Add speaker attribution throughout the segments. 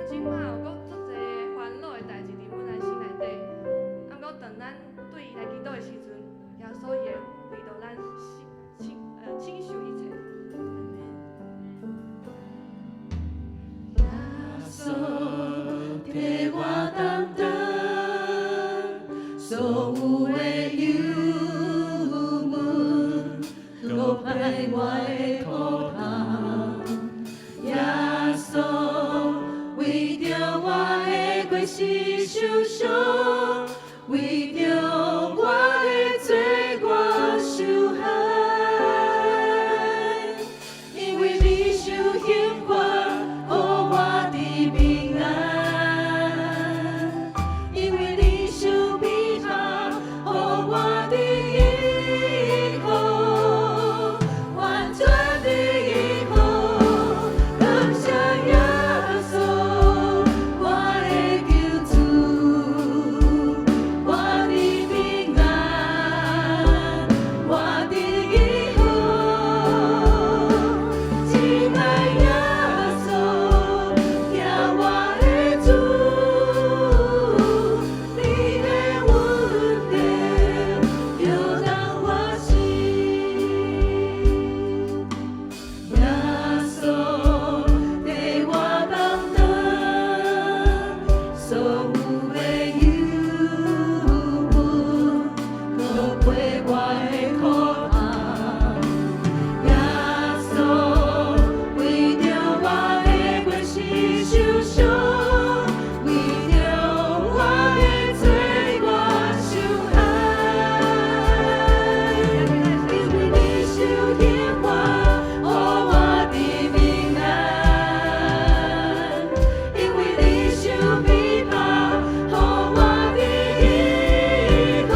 Speaker 1: 這馬有閣足濟的煩惱的代誌佇阮的心內底，啊，毋過當咱對伊來祈禱的時陣，耶穌伊會為著咱清受一切。阿門。
Speaker 2: 耶穌替我擔當所有的憂悶，閣背我的苦痛。耶穌為著我的過失受傷，為著我的罪我受害。因為你受刑罰，予我得平安；因為你受逼迫，予我得醫好，完全的醫好。感謝耶穌，我的救主，我得平安，我得醫好。親愛耶穌，聽我的主，你的恩典叫人活死。耶穌替我擔當所有的憂悶，閣背我的苦痛。耶穌為著我的過失受傷，為著我的罪我受害。因為你受刑罰，予我得平安；因為你受逼迫，予我得醫好，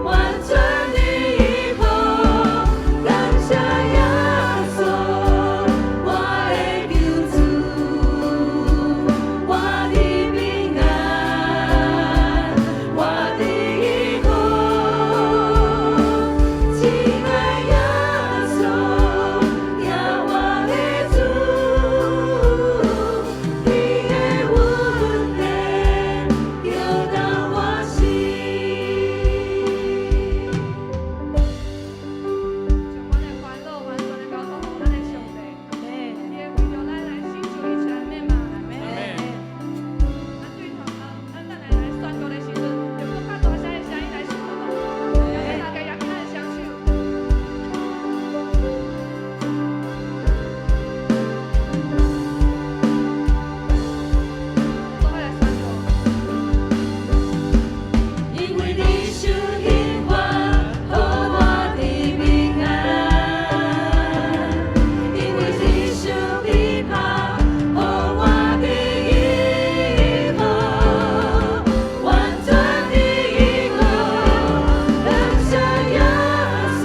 Speaker 2: 完全的醫好。感謝耶穌，我的救主，我得平安，我得醫好。親愛耶穌，聽我的主，你的恩典叫人活死。
Speaker 1: 將阮的煩惱完全的交託予咱的上帝，伊會為著咱來成就一切，阿們嗎？咱對頭，咱等下來宣告的時陣，用閣較大聲的聲音來宣告，邀請大家舉起咱的雙手。做伙來宣告。
Speaker 2: 因為你受刑罰，予我得平安；因為你受逼迫，予我得醫好，完全的醫好。感謝耶穌，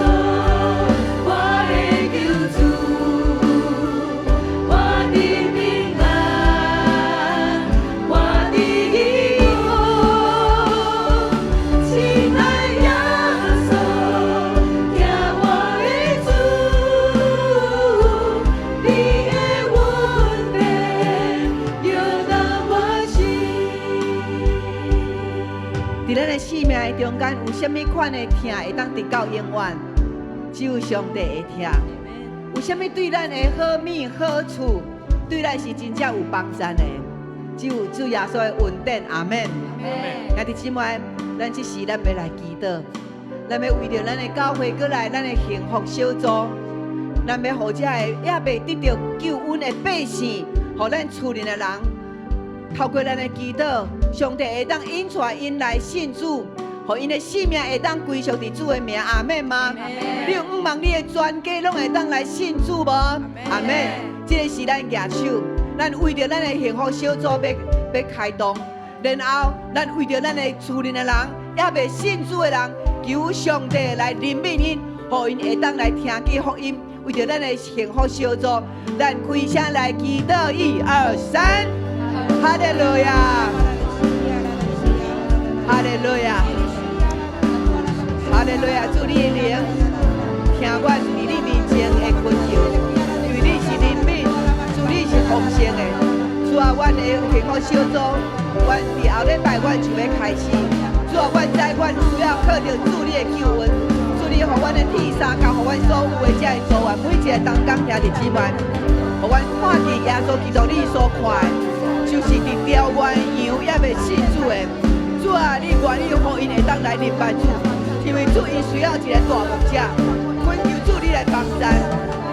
Speaker 2: 我的救主，我得平安，我得醫好。親愛耶穌，聽我的主，你的恩典叫人活死。
Speaker 3: 佇咱的生命的中間，有啥物款的疼會當直到永遠？只有上帝會疼。有啥物對咱的好物好處，對咱是真正有幫助的？只有主耶穌的恩典，阿們。兄弟姊妹，咱這時咱欲來祈禱，咱欲為著咱的教會過來，咱的幸福小組，咱欲予這个猶未得著救恩的百姓，予咱厝裡的人，透過咱的祈禱，上帝會當引帶𪜶來信主，予𪜶的性命會當歸屬佇主的名，阿們嗎？你有向望你的全家攏會當來信主無？阿們。這个是咱舉手，咱為著咱的幸福小組欲開動，然後咱為著咱的厝裡的人，猶未信主的人，求上帝來憐憫𪜶，予𪜶會當來聽見福音。為著咱的幸福小組，咱開聲來祈禱，一二三，哈利路亞，哈利路亞，哈利路亞！主你的靈，聽我佇你面前的懇求，因為你是憐憫，主你是豐盛的，主主啊，阮的幸福小組，阮佇後禮拜阮就欲開始。主啊，阮知阮需要靠著主你的救恩，主你予阮的鐵三角，予阮所有的這个組員，每一个同工兄弟姊妹，予阮看見耶穌基督你所看的，就是佇牢牛羊猶未信主的。主啊，你願意予𪜶會當來認捌主，因為主𪜶需要一個大牧者，懇求主你來幫贊，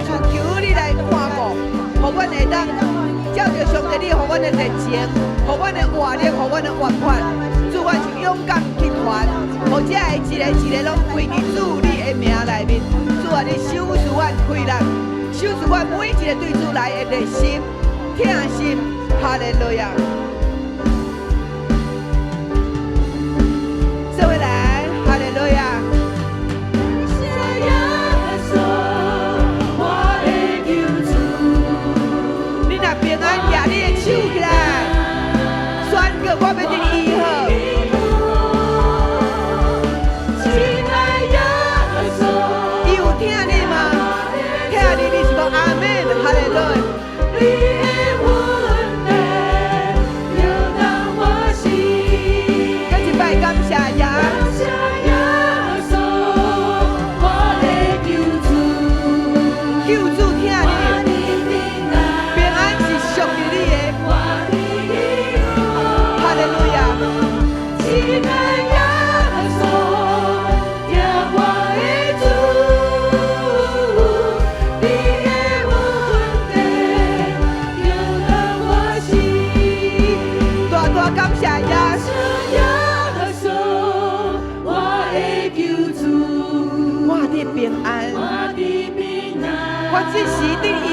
Speaker 3: 主求你來看顧，予阮會當照著上帝你予阮的熱情，予阮的活力，予阮的活潑，主阮就勇敢去傳，予這个一个一個攏歸佇主你的名內面。主啊，你賞賜阮氣力，賞賜阮每一個對主來的熱心、疼心，哈利路亞。做伙來，哈利路亞。
Speaker 2: 謝耶穌，我的救主。
Speaker 3: 你若平安，舉你的手起來，宣告我欲得醫好。
Speaker 2: 親愛耶穌，
Speaker 3: 伊有疼你嗎？疼你，你是講阿們，哈利路亞。
Speaker 2: 你的恩典流到我心。
Speaker 3: 閣一擺感謝耶。
Speaker 2: 感謝耶穌，我的救主。
Speaker 3: 救主疼
Speaker 2: 我
Speaker 3: 你，
Speaker 2: 的平安，
Speaker 3: 平安是屬於你的。
Speaker 2: 我的依靠。
Speaker 3: 哈利路亞。
Speaker 2: 親愛耶穌，疼我的主，你的恩典流到我心。
Speaker 3: 大大感謝耶。
Speaker 2: 謝耶穌，我的救主，
Speaker 3: 我的平安，
Speaker 2: 我的平安，
Speaker 3: 我這時得醫